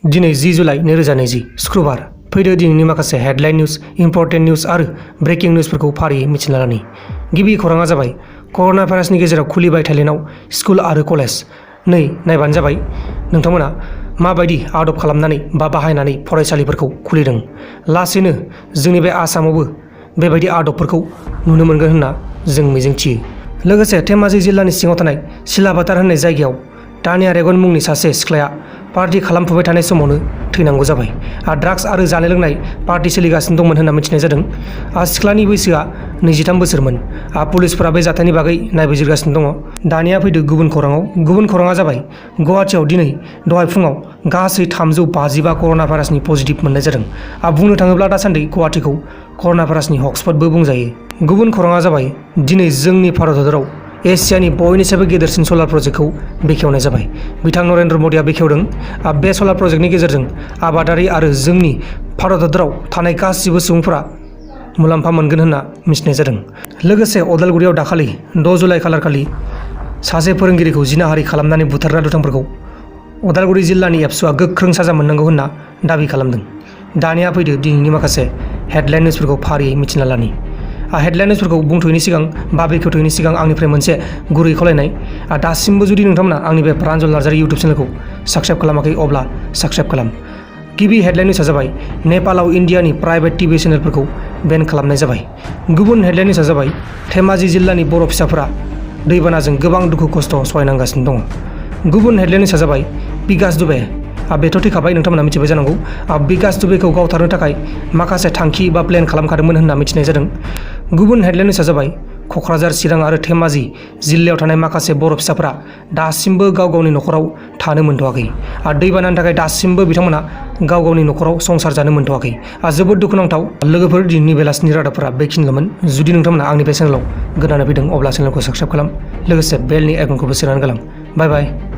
दिनै 10 जुलाइ 2020 शुक्रबार फैदो दिनैनि माखासे हेडलाइन निउज, इम्पर्टेन्ट निउज आरो ब्रेकिं निउजफोरखौ फारियै मिथिना लानि। गिबि खौराङा जाबाय कर'ना भाइरासनि गेजेराव खुलिबाय थाइलेन्डआव स्कुल आरो कलेज। नै नायबानो जाबाय नोंथांमोना माबायदि आदब खालामनानै बा बाहायनानै फरायसालिफोरखौ खुलिदों। लासैनो जोंनि बे आसामावबो बेबायदि आदबफोरखौ नुनो मोनगोन होनना जों मिजिंथियो। लोगोसे धेमाजि जिल्लानि सिङाव थानाय सिलाबातार होननाय जायगायाव तानिया रेगन मुंनि सासे सिख्लाया पार्टी खालामफुबाय थानाय समावनो थैनांगौ जाबाय। ड्राग्स आरो जानाय लोंनाय पार्टी सोलिगासिनो दंमोन होनना मिथिनाय जादों। सिख्लानि बैसोआ 23 बोसोरमोन। पुलिसफोरा बे जाथायनि बागै नायबिजिरगासिनो दङ। दानिया फैदो गुबुन खौराङाव। गुबुन खौराङा जाबाय गुवाहाटीआव दिनै दहाय फुङाव गासै 355 कर'ना भाइरासनि पजिटिभ मोननाय जादों। बुंनो थाङोब्ला दासान्दि गुवाहाटीखौ कर'ना भाइरासनि हटस्पटबो बुंजायो। गुबुन खौराङा जाबाय दिनै जोंनि भारत हादराव एसियानि बयनिसायबो गेदेरसिन सलार प्रजेक्टखौ बेखेवनाय जाबाय। बिथां नरेन्द्र मदिआ बेखेवदों। बे सलार प्रजेक्टनि गेजेरजों आबादारि आरो जोंनि भारत हादराव थानाय गासिबो सुबुंफोरा मुलाम्फा मोनगोन होनना मिथिनाय जादों। लोगोसे अदालगुरियाव दाखालि 6 जुलाइ खालारखालि सासे फोरोंगिरिखौ जिनाहारि खालामनानै बुथारग्रा दुथांफोरखौ अदालगुरि जिल्लानि एबसुआ गोख्रों साजा मोननांगौ होनना दाबि खालामदों। दानिया फैदो दिनैनि माखासे हेडलाइन निउजफोरखौ फारियै मिथिना लानि। हेडलाइन निउजफोरखौ बुंथ'यैनि सिगां बा बेखेवथ'यैनि सिगां आंनिफ्राय मोनसे गुरै खावलायनाय। दासिमबो जुदि नोंथांमोना आंनि बे प्रान्जल नार्जारि इउटुब चेनेलखौ साबस्क्राइब खालामाखै अब्ला साबस्क्राइब खालाम। गिबि हेडलाइन निउसआ जाबाय नेपालाव इन्डियानि प्राइभेट टिभि चेनेलफोरखौ बेन खालामनाय जाबाय। गुबुन हेडलाइन निउसआ जाबाय धेमाजि जिल्लानि बर' फिसाफोरा दैबानाजों गोबां दुखु खस्थ' सहायनांगासिनो दङ। गुबुन हेडलाइन निउसआ जाबाय बिकास दुबे। बेथ' थैखाबाय, नोंथांमोना मिथिबाय जानांगौ। बिकास दुबेखौ गावथारनो थाखाय माखासे थांखि बा प्लेन खालामखादोंमोन होनना मिथिनाय जादों। गुबुन हेडलाइन निउसआ जाबाय क'क्राझार, चिरां आरो धेमाजि जिल्लायाव थानाय माखासे बर' फिसाफोरा दासिमबो गाव गावनि न'खराव थानो मोनथ'वाखै। दैबानानि थाखाय दासिमबो बिथांमोना गाव गावनि न'खराव संसार जानो मोनथ'वाखै। जोबोद दुखुनांथाव। लोगोफोर, दिनैनि बेलासिनि रादाबफोरा बेखिनिल'मोन। जुदि नोंथांमोना आंनि बे चेनेलाव गोदानै फैदों अब्ला चेनेलखौ साबस्क्राइब खालाम। लोगोसे बेलनि आइकनखौबो सोनानै गालां। बाय बाय।